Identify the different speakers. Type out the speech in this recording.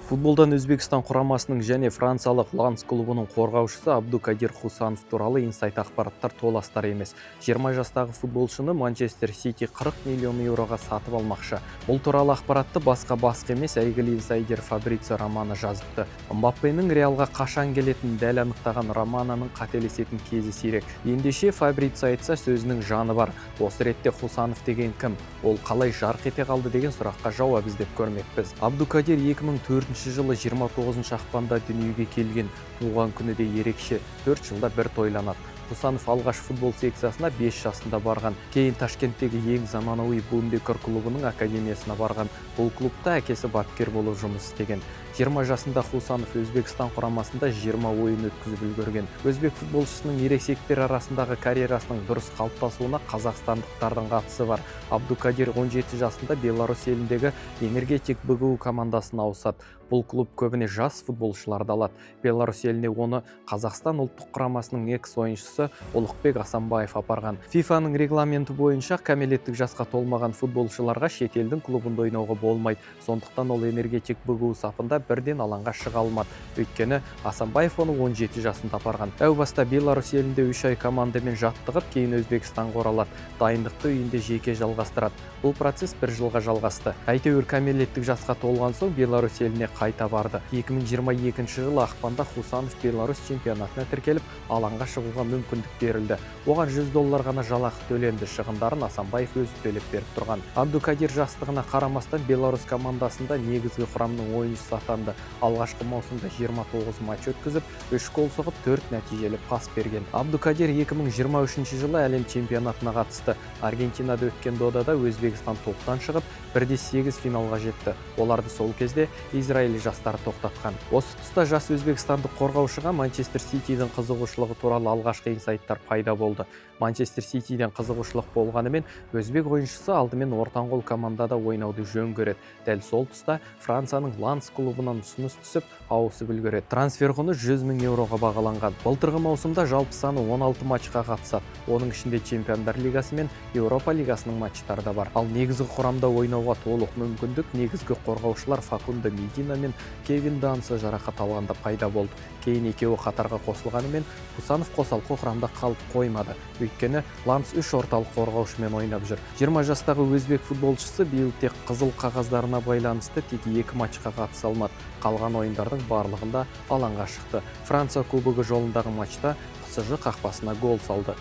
Speaker 1: Футболдан Өзбекстан құрамасының және франциялық Ланс клубының қорғаушысы Абдукадир Хусанов туралы инсайт ақпараттар толастар емес. 20 жастағы футболшыны Манчестер Сити 40 миллион еуроға сатып алмақшы. Бұл туралы ақпаратты басқа басқа емес, әйгілі инсайдер Фабрицио Романо жазыпты. Мбаппенің Реалға қашан келетінін дәл анықтаған Романоның қателесетін кезі сирек. Ендеше, Фабрицио айтса, сөзінің жаны бар. Осы ретте Хусанов деген кім? Ол қалай жарқ ете қалды деген сұраққа жауап іздеп көрмекпіз. Абдукадир 2004 жылы 29 ақпанда дүниеге келген. Туған күні де ерекше, 4 жылда бір тойланады. Хусанов алғаш футбол секциясына 5 жасында барған. Кейін Ташкенттегі ең заманауи Бундекор клубының академиясына барған. Бұл клубта әкесі бапкер болып жұмыс істеген. 20 жасында Хусанов Өзбекстан құрамасында 20 ойын өткізіп үлгерген. Өзбек футболшысының ересектер арасындағы карьерасының дұрыс қалыптасуына қазақстандықтардың қатысы бар. Абдукадир 17 жасында Беларусь еліндегі Энергетик БГУ командасына ауысады. Бұл клуб көбіне жас футболшыларды алады. Беларусь еліне оны Қазақстан ұлттық құрамасының экс ойыншысы Ұлықбек Асанбаев апарған. ФИФАның регламенті бойынша, кәмелеттік жасқа толмаған футболшыларға шетелдің клубында ойнауға болмайды. Сондықтан ол Энергетик БГУ сапында бірден алаңға шыға алмады. Өйткені Асанбаев оны 17 жасында апарған. Әу баста Беларусь елінде 3 ай командамен жаттығып, кейін Өзбекстанға оралады. Дайындықты үйінде жеке жалғастырады. Бұл процесс бір жылға жалғасты. Әйтеуір, кәмелеттік жасқа толған соң Беларусь еліне қайта барды. 2022 жылы ақпанда Хусанов Беларусь чемпионатына тіркеліп, алаңға шығуға мүмкіндік берілді. Оған 100 доллар ғана жалақы төленді, шығындарын Асанбаев өзі төлеп беріп тұрған. Абдукадир жастығына қарамастан Беларусь командасында негізгі құрамның ойыншысы атанды. Алғашқы маусымда 29 матч өткізіп, 3 гол соғып, 4 нәтижелі пас берген. Абдукадир 2023 жылы әлем чемпионатына қатысты. Аргентинада өткен додада Өзбекстан топтан шығып, 1-8 финалға жетті. Оларды сол кезде Израиль жастары тоқтатқан. Осы тұста жас өзбекстандық қорғаушыға Манчестер Ситидің қызығушылығы туралы алғашқы инсайттар пайда болды. Манчестер Ситиден қызығушылық болғанымен, өзбек ойыншысы алдымен ортаңқол командада ойнауды жөн көреді. Дәл сол тұста Францияның Ланс клубынан ұсыныс түсіп, ауысып үлгереді. Трансфер құны 100 мың еуроға бағаланған. Былтырғы маусымда жалпы саны 16 матчқа қатысады. Оның ішінде Чемпиондар лигасы мен Еуропа лигасының матчтары да бар. Ал негізгі құрамда ойнауға толық мүмкіндік негізгі қорғаушылар Факундо Медина мен Кевин Данса жарақат алғанда пайда болды. Кейін екеуі қатарға қосылғанымен, Хусанов қосалқы құрамда қалып қоймады. Өйткені Ланс үш орталық қорғаушымен ойнап жүр. 20 жастағы өзбек футболшысы биыл тек қызыл қағаздарына байланысты тек екі матчқа қатыса алмады. Қалған ойындардың барлығында алаңға шықты. Франция кубогы жолындағы матчта ПСЖ қақпасына гол салды.